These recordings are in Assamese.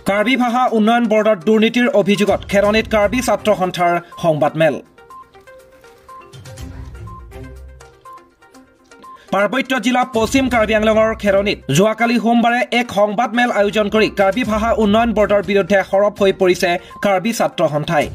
কাৰ্বি ভাষা উন্নয়ন বৰ্ডৰ দুৰ্নীতিৰ অভিযোগত খেৰণিত কাৰ্বি ছাত্ৰ সন্থাৰ সংবাদমেল। পাৰ্বত্য জিলা পশ্চিম কাৰ্বি আংলঙৰ খেৰণিত যোৱাকালি সোমবাৰে এক সংবাদমেল আয়োজন কৰি কাৰ্বি ভাষা উন্নয়ন বৰ্ডৰ বিৰুদ্ধে সৰব হৈ পৰিছে কাৰ্বি ছাত্ৰ সন্থাই।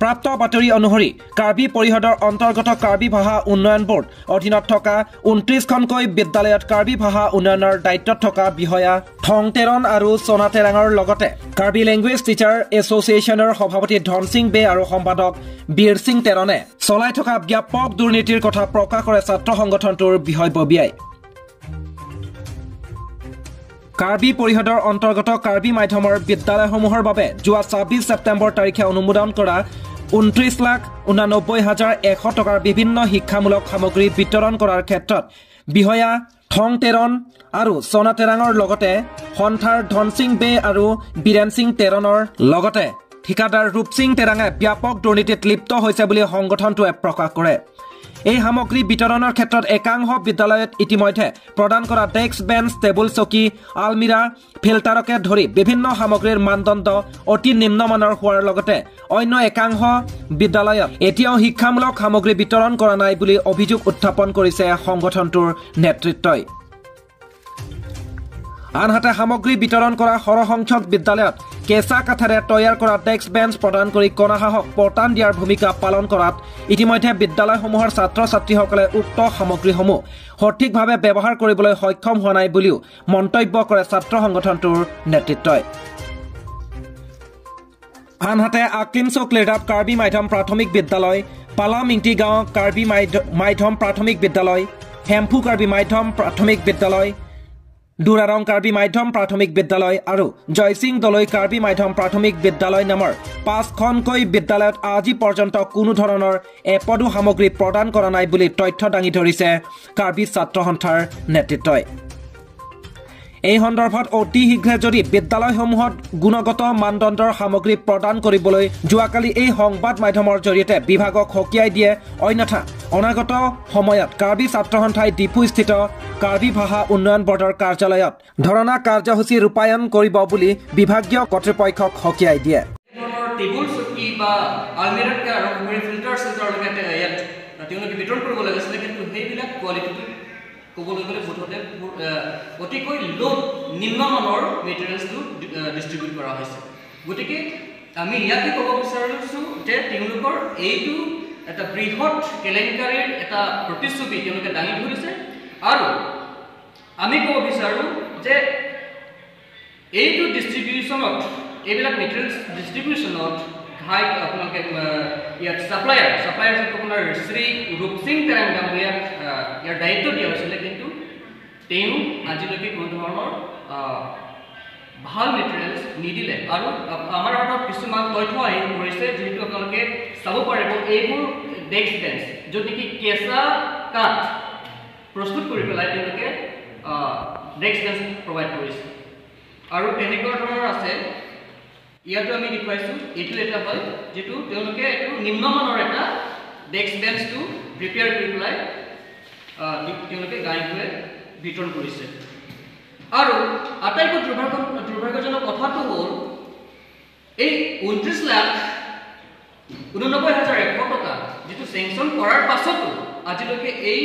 প্ৰাপ্ত বাতৰি অনুসৰি কাৰ্বি পৰিষদৰ অন্তৰ্গত কাৰ্বি ভাষা উন্নয়ন বৰ্ড অধীনত থকা 29খনকৈ বিদ্যালয়ত কাৰ্বি ভাষা উন্নয়নৰ দায়িত্বত থকা বিষয়া থং তেৰণ আৰু সোণা তেৰাঙৰ লগতে কাৰ্বি লেংগুৱেজ টিচাৰ এছ'চিয়েশ্যনৰ সভাপতি ধনসিং বে আৰু সম্পাদক বীৰ সিং তেৰণে চলাই থকা ব্যাপক দুৰ্নীতিৰ কথা প্ৰকাশ কৰে ছাত্ৰ সংগঠনটোৰ বিষয়ববীয়াই। কাৰ্বি পৰিষদৰ অন্তৰ্গত কাৰ্বি মাধ্যমৰ বিদ্যালয়সমূহৰ বাবে যোৱা 26 ছেপ্টেম্বৰ তাৰিখে অনুমোদন কৰা 29,89,100 টকাৰ বিভিন্ন শিক্ষামূলক সামগ্ৰী বিতৰণ কৰাৰ ক্ষেত্ৰত বিষয়া থং তেৰণ আৰু সোণা তেৰাঙৰ লগতে সন্থাৰ ধনসিং বে আৰু বীৰেন সিং তেৰণৰ লগতে ঠিকাদাৰ ৰূপসিং তেৰাঙে ব্যাপক দুৰ্নীতিত লিপ্ত হৈছে বুলি সংগঠনটোৱে প্ৰকাশ কৰে। এই সামগ্ৰী বিতৰণৰ ক্ষেত্ৰত একাংশ বিদ্যালয়ত ইতিমধ্যে প্ৰদান কৰা ডেস্ক বেঞ্চ, টেবুল চকী, আলমিৰা, ফিল্টাৰকে ধৰি বিভিন্ন সামগ্ৰীৰ মানদণ্ড অতি নিম্নমানৰ হোৱাৰ লগতে অন্য একাংশ বিদ্যালয়ত এতিয়াও শিক্ষামূলক সামগ্ৰী বিতৰণ কৰা নাই বুলি অভিযোগ উত্থাপন কৰিছে সংগঠনটোৰ নেতৃত্বই। আনহাতে সামগ্ৰী বিতৰণ কৰা সৰহসংখ্যক বিদ্যালয়ত কেঁচা কাঠেৰে তৈয়াৰ কৰা ডেস্ক বেঞ্চ প্ৰদান কৰি কণাসাহক পতান দিয়াৰ ভূমিকা পালন কৰাত ইতিমধ্যে বিদ্যালয়সমূহৰ ছাত্ৰ ছাত্ৰীসকলে উক্ত সামগ্ৰীসমূহ সঠিকভাৱে ব্যৱহাৰ কৰিবলৈ সক্ষম হোৱা নাই বুলিও মন্তব্য কৰে ছাত্ৰ সংগঠনটোৰ নেতৃত্বই। আনহাতে আকলিমচুক লেডাপ কাৰ্বি মাধ্যম প্ৰাথমিক বিদ্যালয়, পালামিংটি গাঁও কাৰ্বি মাধ্যম প্ৰাথমিক বিদ্যালয়, হেম্ফু কাৰ্বি মাধ্যম প্ৰাথমিক বিদ্যালয়, দুৰাৰং কাৰ্বি মাধ্যম প্ৰাথমিক বিদ্যালয় আৰু জয়সিং দলৈ কাৰ্বি মাধ্যম প্ৰাথমিক বিদ্যালয় নামৰ 5খনকৈ বিদ্যালয়ত আজি পৰ্যন্ত কোনো ধৰণৰ এপদো সামগ্ৰী প্ৰদান কৰা নাই বুলি তথ্য দাঙি ধৰিছে কাৰ্বি ছাত্ৰ সন্থাৰ নেতৃত্বই। এই সন্দৰ্ভত অতি শীঘ্ৰে যদি বিদ্যালয়সমূহত গুণগত মানদণ্ডৰ সামগ্ৰী প্ৰদান কৰিবলৈ যোৱাকালি এই সংবাদ মাধ্যমৰ জৰিয়তে বিভাগক সকীয়াই দিয়ে, অন্যথা অনাগত সময়ত কাৰ্বি ছাত্ৰ সন্থাই ডিফুস্থিত কাৰ্বি ভাষা উন্নয়ন বৰ্ডৰ কাৰ্যালয়ত ধৰণা কাৰ্যসূচী ৰূপায়ণ কৰিব বুলি বিভাগীয় কৰ্তৃপক্ষক সকীয়াই দিয়ে। টেবুল চকী বা আলমিৰাতকৈ আৰম্ভ কৰি ফিল্টাৰ চিল্টাৰলৈকে ইয়াত তেওঁলোকে বিতৰণ কৰিব লাগিছিলে, কিন্তু সেইবিলাক কোৱালিটিটো ক'বলৈ গ'লে মুঠতে অতিকৈ ল' নিম্নমানৰ মেটেৰিয়েলছটো ডিষ্ট্ৰিবিউট কৰা হৈছে। গতিকে আমি ইয়াকে ক'ব বিচাৰিছোঁ যে তেওঁলোকৰ এইটো এটা বৃহৎ কেলেংকাৰীৰ এটা প্ৰতিচ্ছবি তেওঁলোকে দাঙি ধৰিছে। আৰু আমি ক'ব বিচাৰোঁ যে এইটো ডিষ্ট্ৰিবিউশ্যনত, এইবিলাক মেটেৰিয়েলছ ডিষ্ট্ৰিবিউশ্যনত ঘাই আপোনালোকে ইয়াত ছাপ্লায়াৰ যিটো আপোনাৰ শ্ৰী ৰূপসিং তেৰাং ডাঙৰীয়াক ইয়াৰ দায়িত্ব দিয়া হৈছিলে, কিন্তু তেওঁ আজিলৈকে কোনো ধৰণৰ ভাল মেটেৰিয়েলছ নিদিলে। আৰু আমাৰ হাতত কিছুমান তথ্য আহি পৰিছে, যিহেতু আপোনালোকে চাব পাৰিব এইবোৰ ডেস্ক বেঞ্চ য'ত নেকি কেঁচা কাঠ প্ৰস্তুত কৰি পেলাই তেওঁলোকে ডেস্ক বেঞ্চ প্ৰভাইড কৰিছে। আৰু তেনেকুৱা ধৰণৰ আছে, ইয়াতো আমি দেখুৱাইছোঁ। এইটো এটা হয় যিটো তেওঁলোকে এইটো নিম্নমানৰ এটা ডেস্ক বেঞ্চটো প্ৰিপেয়াৰ কৰি পেলাই তেওঁলোকে গাঁৱে বিতৰণ কৰিছে। আৰু আটাইতকৈ দুৰ্ভাগ্যজনক কথাটো হ'ল এই 29,89,100 টকা যিটো চেংচন কৰাৰ পাছতো আজিলৈকে এই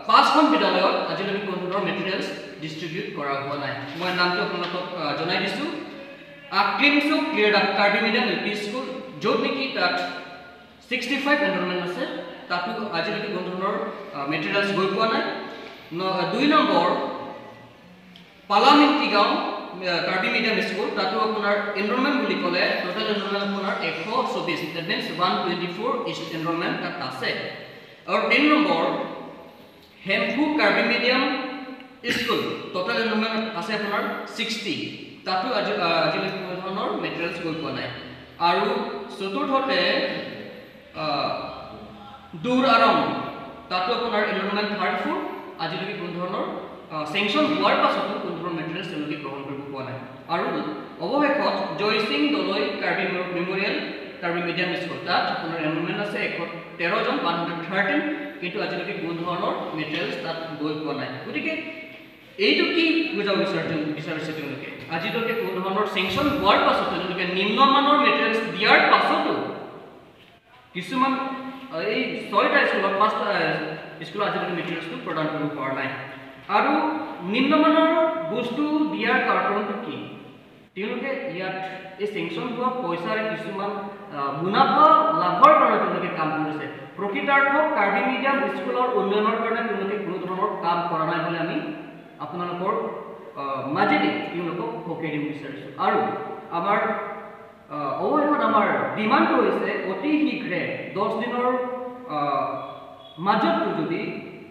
5খন বিদ্যালয়ত আজিলৈকে কোনো ধৰণৰ মেটেৰিয়েলছ ডিষ্ট্ৰিবিউট কৰা হোৱা নাই। মই নামটো আপোনালোকক জনাই দিছোঁ। আকলিমচুক ক্লিয়াৰডাপ Karbi medium L P school, য'ত নেকি তাত 65 এনৰলমেণ্ট আছে, তাতো আজিলৈকে কোনো ধৰণৰ মেটেৰিয়েলছ গৈ পোৱা নাই। 2 নম্বৰ পালামিংটি গাঁও কাৰ্বি মিডিয়াম স্কুল, তাতো আপোনাৰ এনৰলমেণ্ট বুলি ক'লে টোটেল এনৰলমেণ্ট আপোনাৰ 124, that means 124 enrolment তাত আছে। আৰু 3 number Hemphu Karbi medium school, total enrolment আছে আপোনাৰ 60, তাতো আজিলৈকে কোনো ধৰণৰ মেটেৰিয়েলছ গৈ পোৱা নাই। আৰু চতুৰ্থতে দূৰ আৰং, তাতো আপোনাৰ এনৰলমেণ্ট 34, আজিলৈকে কোনো ধৰণৰ চেংচন হোৱাৰ পাছতো কোনো ধৰণৰ মেটেৰিয়েলছ তেওঁলোকে গ্ৰহণ কৰিব পোৱা নাই। আৰু অৱশেষত Joysing Doloi Karbi memorial Karbi medium school, তাত আপোনাৰ এনৰলমেণ্ট আছে 113 জন, 113, কিন্তু আজিলৈকে কোনো ধৰণৰ মেটেৰিয়েলছ তাত গৈ পোৱা নাই। গতিকে এইটো কি বুজাব বিচাৰিছে তেওঁলোকে? আজিলৈকে কোনো ধৰণৰ চেংচন হোৱাৰ পাছতো তেওঁলোকে নিম্নমানৰ মেটেৰিয়েলছ দিয়াৰ পাছতো কিছুমান এই 6টা স্কুলত 5টা স্কুলত আজিলৈকে মেটেৰিয়েলছটো প্ৰদান কৰিব পৰা নাই। আৰু নিম্নমানৰ বস্তু দিয়াৰ কাৰণটো কি? তেওঁলোকে ইয়াত এই চেংচন হোৱা পইচাৰে কিছুমান মুনাফা লাভৰ কাৰণে তেওঁলোকে কাম কৰিছে। প্ৰকৃতাৰ্থত কাৰ্বি মিডিয়াম স্কুলৰ উন্নয়নৰ কাৰণে তেওঁলোকে কোনো ধৰণৰ কাম কৰা নাই বুলি আমি আপোনালোকৰ মাজেদি তেওঁলোকক সকীয়াই দিব বিচাৰিছোঁ। আৰু আমাৰ অৱশেষত আমাৰ ডিমাণ্ডটো হৈছে অতি শীঘ্ৰে 10 দিনৰ মাজতো যদি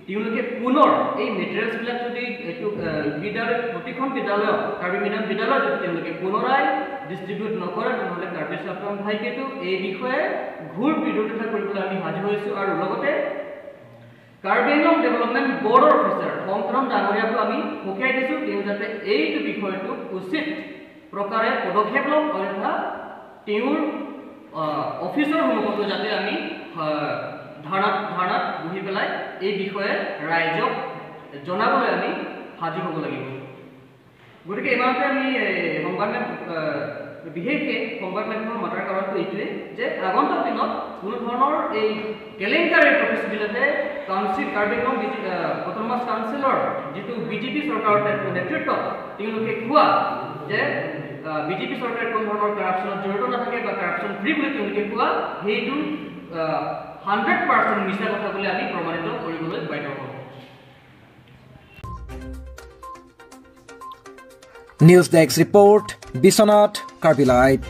তেওঁলোকে পুনৰ এই মেটেৰিয়েলছবিলাক যদি এইটো বিদ্যালয় প্ৰতিখন বিদ্যালয়ত কাৰ্বি মিডিয়াম বিদ্যালয়ত যদি তেওঁলোকে পুনৰাই ডিষ্ট্ৰিবিউট নকৰে, তেনেহ'লে কাৰ্বি ছাত্ৰ সন্থাইকেতো এই বিষয়ে ঘোৰ বিৰোধিতা কৰিবলৈ আমি সাজু হৈছোঁ। আৰু লগতে কাৰ্বি আংলং ডেভেলপমেণ্ট বৰ্ডৰ অফিচাৰ শংকৰম ডাঙৰীয়াকো আমি সকীয়াই দিছোঁ, তেওঁ যাতে এইটো বিষয়টোক উচিত প্ৰকাৰে পদক্ষেপ লওক, অন্যথা তেওঁৰ অফিচৰ সন্মুখতো যাতে আমি ধাৰণাত বহি পেলাই এই বিষয়ে ৰাইজক জনাবলৈ আমি সাজু হ'ব লাগিব। গতিকে ইমানতে আমি সংবাদ বিশেষকৈ সংবাদ মাধ্যমৰ মাতাৰ কাৰণটো এইটোৱেই যে আগন্তুক দিনত কোনো ধৰণৰ এই কেলেংকাৰীৰ প্ৰতিশ্ৰুতিতে কাউন্সিল কাৰ্বি আংলং অট'নমাছ কাউন্সিলৰ যিটো বিজেপি চৰকাৰৰ নেতৃত্বত তেওঁলোকে কোৱা যে বিজেপি চৰকাৰে কোনো ধৰণৰ কাৰাপশ্যনত জড়িত নাথাকে বা কাৰাপশ্যন ফ্ৰী বুলি তেওঁলোকে কোৱা সেইটো 100% মিছা কথা বুলি আমি প্ৰমাণিত কৰিবলৈ বাধ্য হ'ম। News desk report, Biswanath, Karbi live.